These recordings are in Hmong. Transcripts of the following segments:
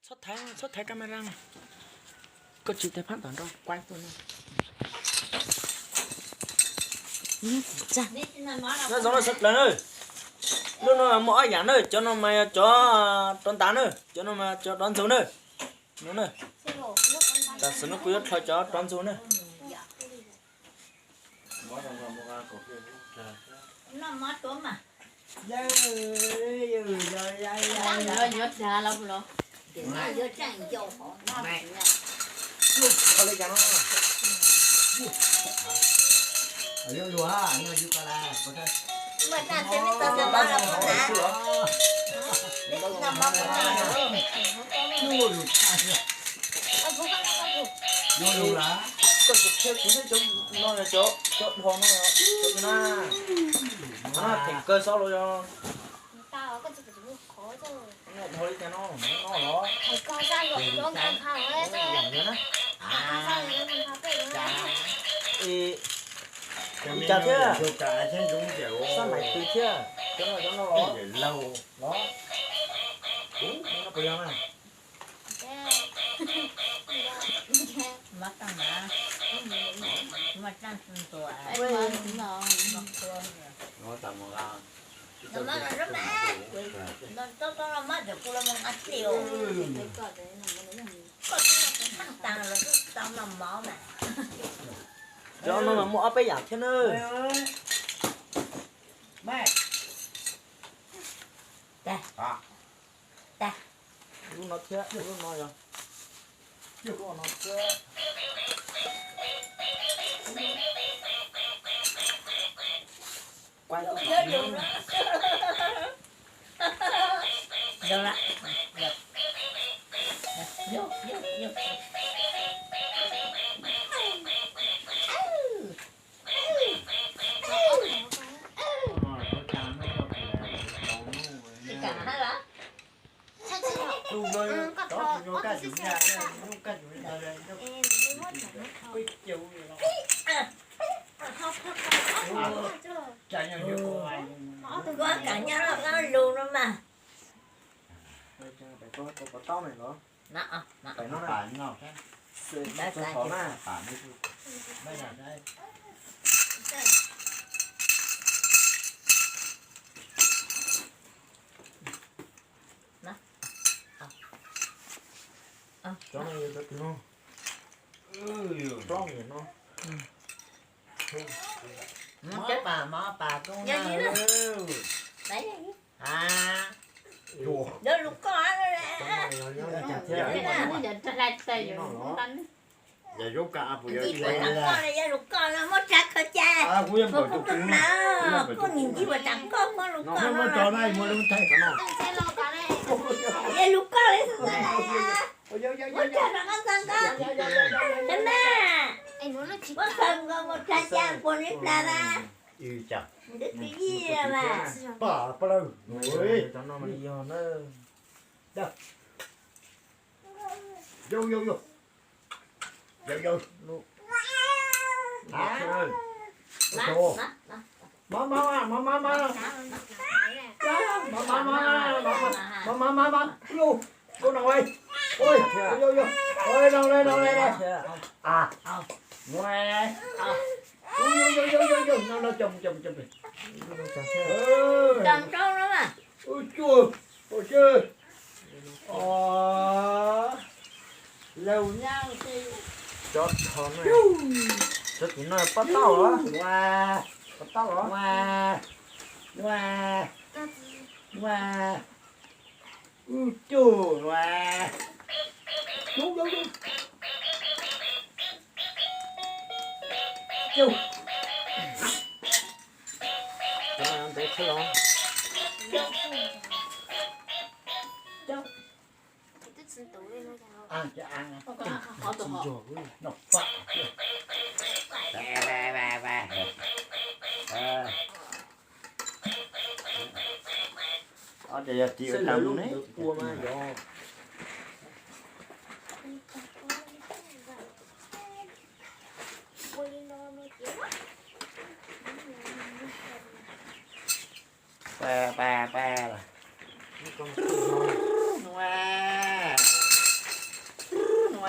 Txhob thaiv, txhob thaiv camera. Koj tsis tau phab tom nrog kuaib tuaj no. Nyob zoo na sawv daws na. Lub no muaj ob yam na, cov no mas yog cov rov ntav na, cov no mas cov rov ntxug na. No na. Tam sim no kuv yuav rho cov rov ntxug na. Koj tsis qhia kuv thiab cov no, cov, cov dhau no, cov na. Theem kawg xwb los yog. Dhau li cas no, no los. Cas thiab? Xab maim twg thiab? Cov no, cov no los. Los. No puas yog na? Cov no mas muaj ob peb yam thiab na. Lub no thiab, lub no yog, lub no thiab. Koj kam nyob los koj lus no mas. Cov no yog cov twg no? Plaub yam no. Mov pas, mov pas koob na. Lub koj, yog lub koj no muab tsav kho cas, kuv kuj tus plaws, kuj nim ntsis puas tsav koj, koj lub koj no. Yog lub koj li, muab tsav rau koj txog koj. Sab mas, muab khaws nkaus mus tsav cas puas li plas mas. Ntawd twb yij mas. Cov tim no pab tauj los? Pab tauj los? Cov no ntev thiab los? Ob ces yog tim ua tau ne. Pa pa pa. Nua.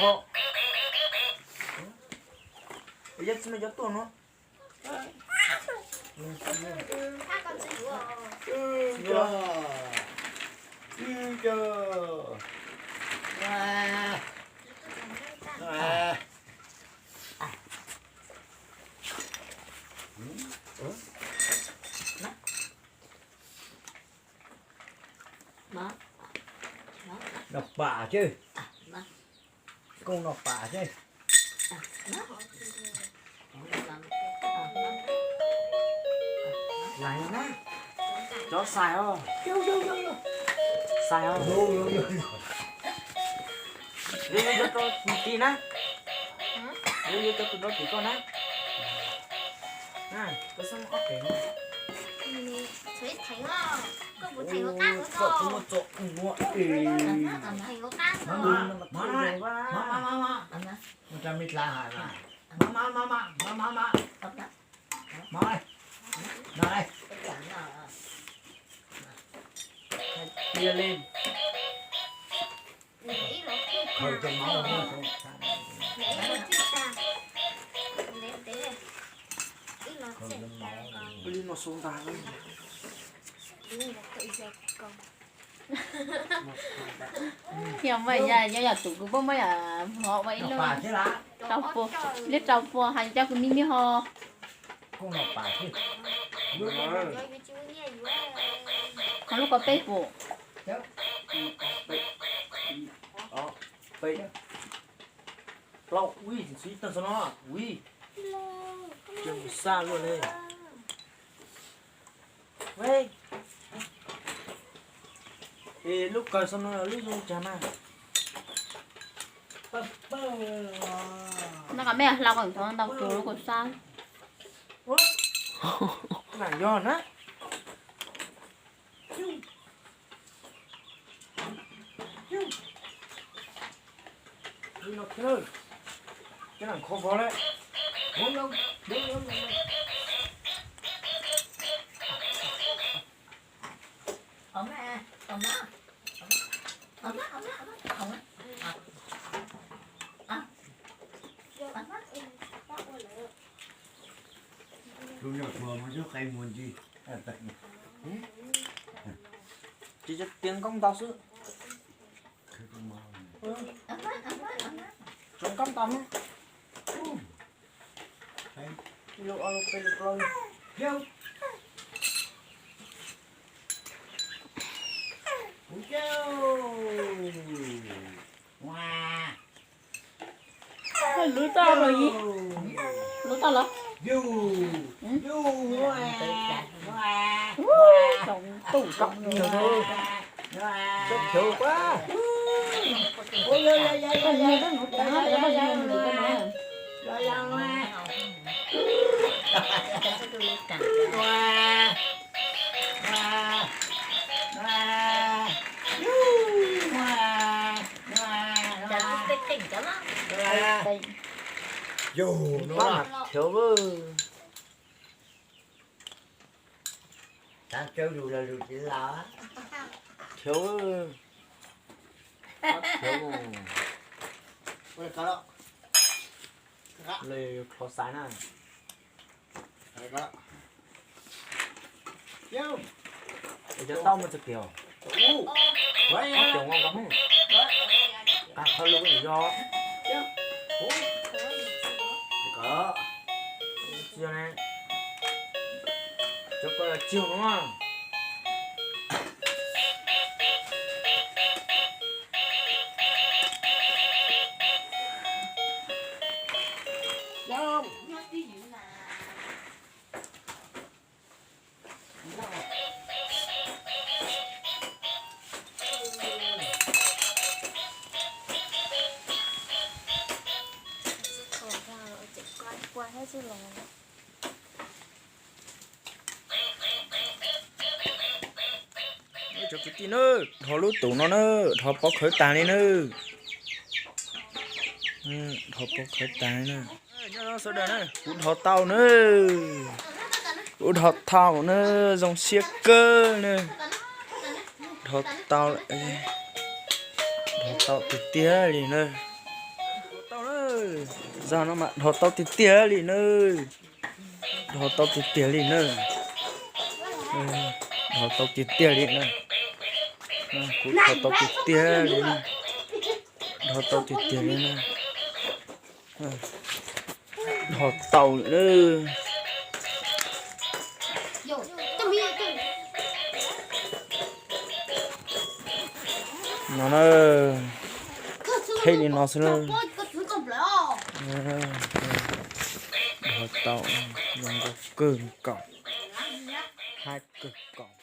dhau. Yog tsis muaj cov tuaj no. Noj pam xwb. Koj noj pam xwb. Lais na, cov xais os. Xais os. Yuav yuav cov rau tim na. Yuav yuav cov tus rau tim koj na. Koj xab ob pem no. Koj puas theem ua qab ua tso? Theem ua qab tso. Ua rau me dlav hais mas. Cia li. Khaws cov mov no. Li no xu ntag. Yog muaj yam, yog yam tus kuv poob muaj yam hov ua ib lub rau pua, ib lub rau pua hais cov kuv me me ho. Qhov lub ko peb pum. Plaub ib txwv ib tag xwb no ib. Tseem xaj luaj li. Es lub kawg xwb no lub zoo cas na. Noj qab mej hlau kom ntau tus lub kawg xab. Nam yog na. Li no thiab, cov nam kho vov lawm. Tus nyuam qhuav mus ntsuj qe mus ntsis. Tsis tso tias nkauj ntau xwb. Tso nkauj ntau xwb. Lub ob lub peb lub plaub lub. Lub toj los, lub toj los. Tsoom tub tsoom nyab, tsoom chaw quaj. Koj niag koj nuv cav, koj niag koj nuv cav. Yus no mas khiav. Txav tsawv lus los lus tsis los. Khiav. Khiav. Los yog yuav khlov xaiv na. Cov tauj muaj txog kiag. Ob cov nqo nqa mus. Qab qhov lus yog. Tsis yog ne. Cov ko tsis yog no. Cov kwv tij na, dhos lub tus no na, dhos pov khawv tas li na. Dhos pov khawv tas li na. Nyob zoo sawv daws na, kuv dhos tau na. Kuv dhos tau na, zoo siab kawg na. Dhos tau, dhos tau tiag tiag li na. Tau na, zag no mas dhos tau tiag tiag li na. Dhos tau tiag tiag li na. Dhos tau tiag tiag li na. Kuv dhos tau tiag tiag li na. Dhos tau tiag tiag li na. Dhos tau lawm. No na, qheb li no xwb na. Dhos tau, zoo nkauj kawg nkaus. Haib kawg nkaus.